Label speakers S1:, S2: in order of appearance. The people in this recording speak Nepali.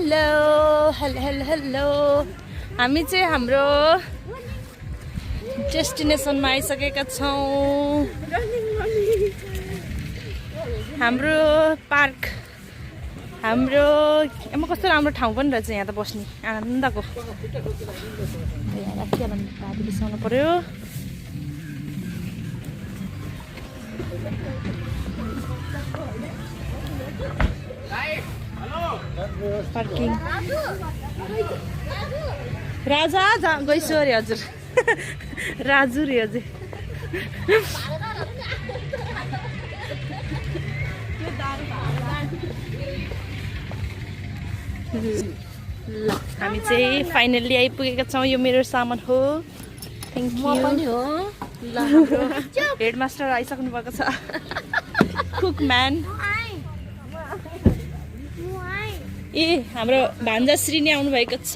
S1: हेलो हेलो हेलो हेलो हामी चाहिँ हाम्रो डेस्टिनेसनमा आइसकेका छौँ। हाम्रो पार्क हाम्रो एमा कस्तो राम्रो ठाउँ पनि रहेछ यहाँ त बस्ने आनन्दको। बाटो बिसाउनु पर्यो। पार्किङ राजा गइसो अरे हजुर राजु रे हजुर। ल हामी चाहिँ फाइनल्ली आइपुगेका छौँ। यो मेरो सामान हो। थ्याङ्क यू पनि हो। ल हाम्रो हेडमास्टर आइसक्नु भएको छ। कुकम्यान ए हाम्रो भान्जाश्री नै आउनुभएको छ।